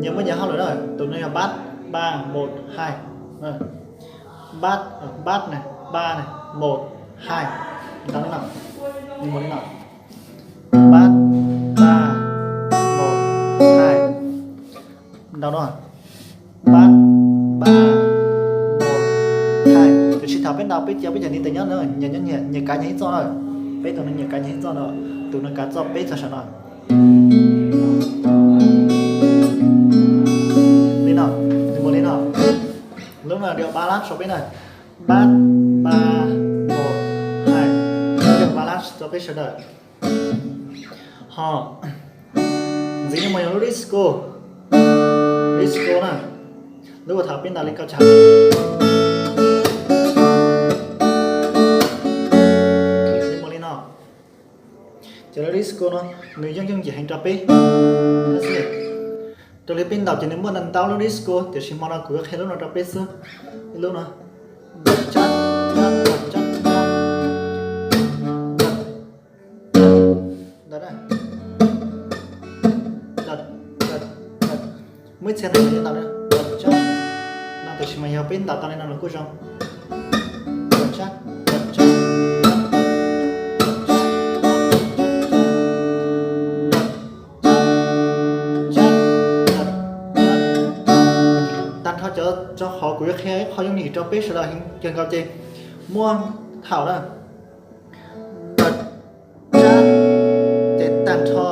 Nyias muaj nyias hauj lwm na, tus no yog bad, ba, một, hai. Bad, bad ne, ba ne, một, hai. Ntaus li no, nws mus li no. Bad, ba, một, hai. Ntaus no. Bad, ba, một, hai. Tiam sis thaum peb ntaus peb cia peb cov ntiv tes nyob no, nyias kav nyias ib txoj na. Peb tus no nyias kav nyias ib txoj no, tus no kav txoj peb txoj saum no. Li no, nws mus li no. Lub no yog ba lab rau peb na. Bad, ba, một, hai. Yog ba lab rau peb sawv daws. Ho ntxiv no mas yog lub disco. Disco na, lub uas thaum peb ntaus li ko tshaj. Li mus li no. Ces lub disco no nws yooj yooj yim heev rau peb. Raws li peb ntaus ces nws muaj ntau lub disco, tiam sis hmo no kuv yuav qhia lub no rau peb xwb. Ib lub no. Ntawd na. Muaj ib txhia ntawd ntaus na. No tiam sis mas yog peb ntaus tau li no los kuj zoo. Tag nrho cov rau qhov kuv yuav qhia ib qho yooj yim rau peb sawv daws heev kawg nkaus ces muaj thaum na. Ces tag nrho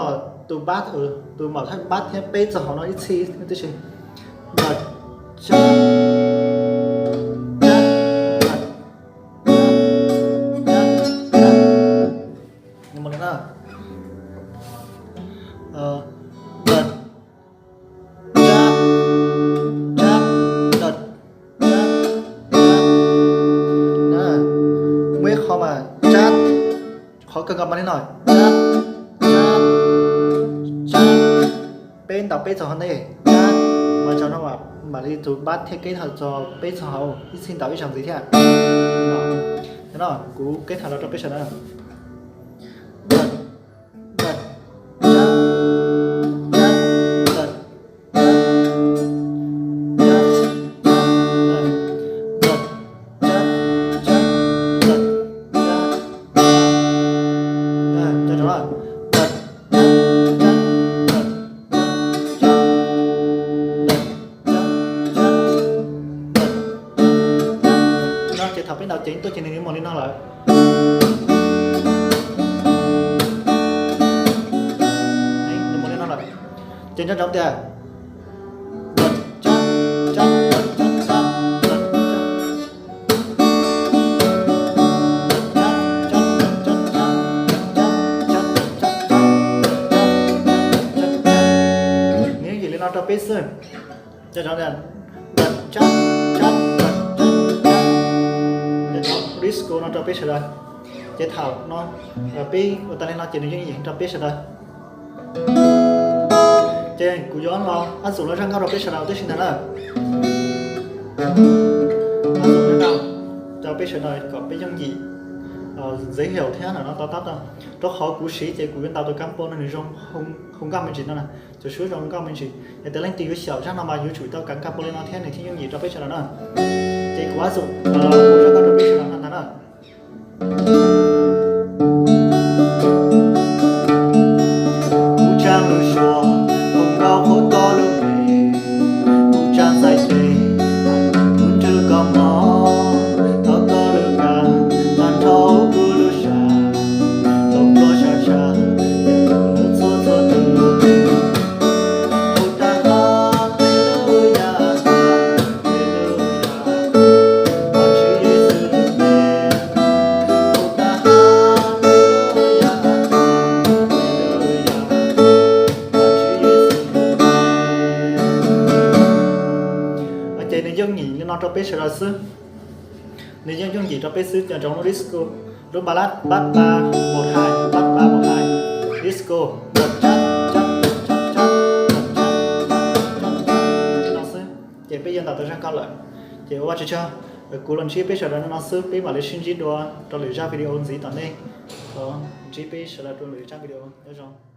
tus bad, tus maum thaj bad thiab peb txoj hauv no ib txhij tib si. Muaj ib qho mas tsab, qhov kawg nkaus mas li no, tsab, tsab, tsab. Peb ntaus peb txoj hauv ntej, tsab, mas tsaus no mam li tus bad thiaj keb tau txog peb txoj hauv, ib txhij ntaus ib zaug ntxiv thiab. No, kuv keb tau los rau peb sawv daws. No ces thaum peb ntaus ceev tuaj ces nws mus li no lawm. Nws mus li no lawm. Ces nco ntsoov tias, Peb xwb, cov cov cov cov cov cov disco no rau peb sawv daws. Ces thaum no peb ua tau li no ces nws yooj yim rau peb sawv daws. Ces kuv yuav los ua txuj los zaj nkauj rau peb sawv daws tib si ntag na. Ua txuj zaj nkauj rau peb sawv daws kom peb yooj yim ntxeev hiaum thiab no tab tab tau. Rau qhov kuv siv ces kuv yuav ntaus tus kab pos no nws zoo hu nkauj me ntsis no na, tus suab zoo nkauj me ntsis. Yog tias leej twg yuav xyaum zaj no mas yuav tsum tau kab pos li no thiab nws thiaj yooj yim rau peb sawv daws na. Ces kuv ua txuj los zaj nkauj rau peb sawv daws no ntag na. Kuv tsa lub suab, kuv nkaus qhov tau lub npe, kuv tsa txhais tes, kuv nrhw koj mog, thov koj lub kab, tag nrho kuv lub sam, tau koj sab sab, yog lub txhua txhua tus. Kuv tag hos, Hallelujah, Hallelujah, Vajtswv Yexus lub npe. Kuv tag hos, Hallelujah, Hallelujah, Vajtswv Yexus lub npe. Ces nws yooj yim li no rau peb sawv daws xwb. Nws yeej yooj yim rau peb xwb, cov zoov lub disco, lub ballad, bad bad, một hai, bad bad, một hai, disco, một chát, chát, một chát, chát, một chát, chát, chát, li no xwb. Ces peb yuav ntaus tau zaj nkauj lawm. Ces ua tsaug, kuv los ntsib peb sawv daws li no xwb, peb mam li sib ntsib dua rau lwm zaj video ntxiv tom ntej. Thov ntsib peb sawv daws rau lwm zaj video, nyob zoo.